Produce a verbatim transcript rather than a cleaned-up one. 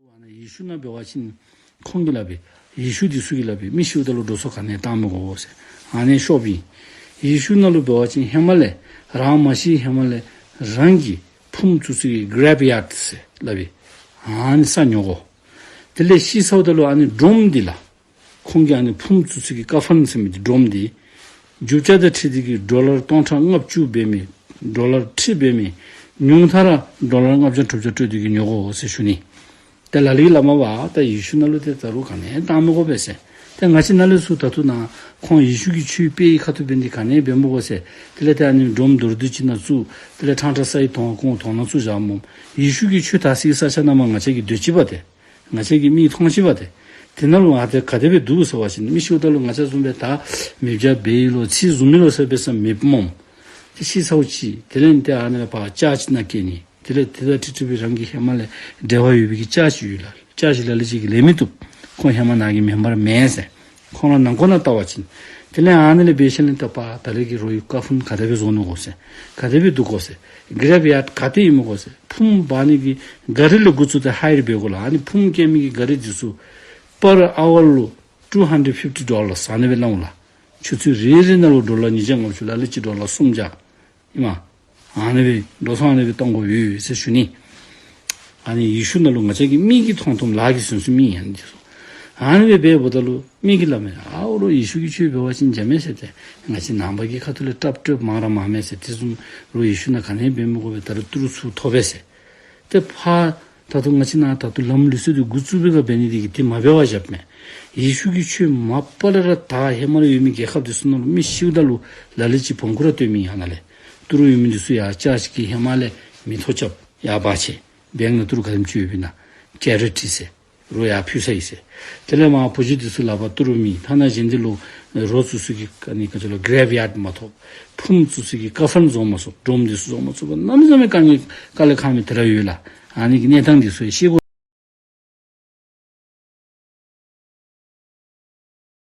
ཨ་ནི་ཡེ་ཤུ་ནང་འབད་བ་ཅིན་ཁོང་གིས་སླབ་པས། ཡེ་ཤུ་འདི་ཚུ་གིས་སླབ་པས། མི་ཤིཝ་ད་ལུ་འགྲོ་སོང་ག་ནི་བཏང་མི་དགོ་ཟེར། ཨ་ནི་ཤོབ་ཨིན། ཡེ་ཤུ་ནང་ལུ་འབད་བ་ཅིན་ཧེ་མ་ལས་རང་མ་ཤི་ཧེ་མ་ལས་རང་གི་ཕུངམ་བཙུགས་ས་གི་གྲེབ་ཡཱརཌ་ཟེར་སླབ་པས། ཨ་ནི་ས་ཉོ་དགོ། དེ་ལས་ཤི་སོངམ་ད་ལུ་ཨ་ནི་སྒྲོམ་འདི་ལགས། ཁོང་གི་ཨ་ནི་ཕུངམ་བཙུགས་ས་གི་ཀ་ཕཱན་ཟེར་མི་འདི་སྒྲོམ་འདི་རྒྱུ་ཆ་དང་འཁྲིལ་ཏེ་གིས་ཌོ་ལར་སྟོང་ཕྲག་ལྔ་བཅུ་འབད་མི་ཌོ་ལར་ཁྲི་འབད་མི་ཉུང་མཐའ་ར་ཌོ་ལར་ལྔ་བརྒྱ་དྲུག་བརྒྱ་སྤྲོད་དེ་གིས་ཉོ་དགོ་ཟེར་ཞུ་ནི། ཏེ་ལ་ལུ་གིས་སླབ་མས་པ། ད་ཡེ་ཤུ་ནང་ལུ་ཏེ་ད་རུང་ག་ནི་བཏང་མི་དགོ་པས་ཟེར། ཏེ་ང་བཅས་ནཱ་ལས་ཚུར་ད་ལྟོ་ནཱ་ཁོང་ཡེ་ཤུ་གི་ཆོས་སྤེལ་བའི་ཁ་ཐུག་འབད་ནི་འདི་ག་ནི་འབད་མི་དགོ་ཟེར། དེ་ལས་ཏེ་ཨ་ནི་སྒྲོམ་མདོར་བསྡུས་ཅིག་ནང་བཙུགས། དེ་ལས་ཕྲང་ཕྲང་ས་ཡི་དོང་གོང་དོང་ནང་བཙུགས་བཞག་སྨོ། ཡེ་ཤུ་གི་ཆོས་དར་ས་གི་ས་ཆ་ནང་མར་ང་བཅས་ཀྱིས་སྡོད་ཅི་པ་ཏེ། ང་བཅས་ཀྱི་མིག་མཐོང་ཅི་པ་ཏེ། དེ་ནང་ལུ་ཨ་ཏེ་ག་དེ་སྦེ་འདུག་ཟེར་བ་ཅིན་མི་ཤིཝ་ད་ལུ་ང་བཅས་བཟུམ་སྦེ་ད་མེ་བྱ་འབད་ཡི་ལོ་ཚིག་བཟུང་མི་ལོ་ཟེར་སྦེ་ས་མེདཔ་སྨོ། ཏེ་ཤི་སོང་ཅི། དེ་ལས་ཏེ་ཨ་ནི་ལས་ཕར་ཅརཆ་ནང་བསྐྱལ་ནི། དེ་ལས་དེ་དང་འཁྲིལ་འཁྲིལ་བའི་རང་གི་ཧེ་མ་ལས་འབྲེལ་བ་ཡོད་པའི་གི་ཅརཆ་ཡོད་ལགས། ཅརཆ་ལ་ལུ་ཅིག་གིས་ལེན་མི་བཏུབ། ཁོང་ཧེ་མ་ནཱ་གི་མེམ་བར་མེན་ཟེར། ཁོང་ར་ནང་འཁོད་ནང་བལྟ་བ་ཅིན། དེ་ལས་ཨ་ནི་ལས་འབད་ཞིནམ་ལས་ད་པ་ད་རེས་ཀྱི་རོགས་ཀྱི་ཀ་ཕཱན་ག་དེ་སྦེ་བཟོ་ནི་གོ་ཟེར། ག་དེ་སྦེ་འདུག་གོ་ཟེར། གྲེབ་ཡཱརཌ་ག་ཏེ་ཨིན་མི་གོ་ཟེར། ཕུངམ་འབག་ནི་གི་ག་རི་ལས་འགོ་བཙུགས་ཏེ་ཧ་ཡར་འབད་དགོ་ལགས། ཨ་ནི་ཕུངམ་སྐྱེལ་མི་གི་ག་རི་འདི་ཚུ་པར་ཨ་ཝར་ལུ་two hundred fifty dollars ཨ་ནི་སྦེ་གནང་ལགས། ཆུ་ཚོད་རེ་རེ་ནང་ལུ་ཌོ་ལར་ཉིས་བརྒྱ་ལྔ་བཅུ་ལ་ལུ་ཅིག་ཌོ་ལར་སུམ་བརྒྱ་ཨིན་མས། ཨ་ནི་སྦེ་འགྲོ་སོང་ཨ་ནི་སྦེ་གཏང་དགོ་ཡོད་ཟེར་ཞུ་ནི། ཨ་ནི་ཡེ་ཤུ་ནང་ལུ་ང་བཅས་ཀྱི་མིག་གིས་མཐོང་མཐོངམ་ལག་གིས་ཟུན་ཟུནམ་ཨིན་ཨ་ནི་འདི་ཚུ། ཨ་ནི་སྦེ་འབདཝ་ད་ལུ་མི་གིས་སླབ་མས། ཨའོ་རོགས་ཡེ་ཤུ་གི་ཆོས་འབད་བ་ཅིན་འཇམ་མས་ཟེར་ཏེ། ང་བཅས་ནང་པ་གི་ཁ་ཐུག་ལས་ཏབ་ཏོབ་མང་ར་མང་མས་ཟེར། དེ་བཟུམ་རོགས་ཡེ་ཤུ་ནང་ག་ནི་འབད་མི་དགོ་པས། ད་རུང་ཏི་རུ་ཚུར་ཐོབ་པས་ཟེར། ཏེ་ཕར་ད་ལྟོ་ང་བཅས་ནཱ་ད་ལྟོ་ལམ་ལུགས་སྲོལ་འདི་འགོ་བཙུགས་པའི་སྒང་འབད་ནི་འདི་གིས་དེ་མ་འབད་བར་བཞགཔ་མས། ཡེ་ཤུ་གི་ཆོས་མ་པ་ལས་ར་ད་ཧེ་མ་ལས་ཡོད་མི་རྒྱལ་ཁབ་འདི་ཚུ་ནང་ལུ་མི་ཤིཝ་ད་ལུ་ལ་ལུ་ཅིག་བོང་ཀུ་ར་བཏོན་མི་ཨ་ནཱ་ལས། ཏི་རུ་ཡོད་མི་འདི་ཚུ་ཡར་ཅརཆ་གི་ཧེ་མ་ལས་མེ་ཐོག་རྐྱབ་ཡར་འབག་ཆི། བེངཀ་ནང་ཏི་རུ་ག་དེམ་ཅིག་ཡོད་པས་ན་ཅེ་རི་ཊི་ཟེར། རོགས་ཡར་ཕུལ་ས་ཨིན་ཟེར། དེ་ལས་མར་བུ་རྒྱུད་འདི་ཚུ་ལག་པར་ཏི་རུ་མེད། ཐ་ན་གཞན་འདི་ལུ་རོགས་བཙུགས་ས་གི་ཨ་ནི་ག་ཅི་ལོ་གྲེབ་ཡཱརཌ་མ་ཐོབ། ཕུངམ་བཙུགས་ས་གི་ཀ་ཕཱན་བཟོ་མ་ཚུགས། སྒྲོམ་འདི་ཚུ་བཟོ་མ་ཚུགས་པར་གནམ་མེད་ས་མེད་དཀའ་ངལ་དཀའ་ལས་ཁག་མི་དེ་ར་ཡོད་ལགས། ཨ་ནི་གི་གནས་སྟངས་འདི་ཚུ་ཡང་ཤེས་དགོ།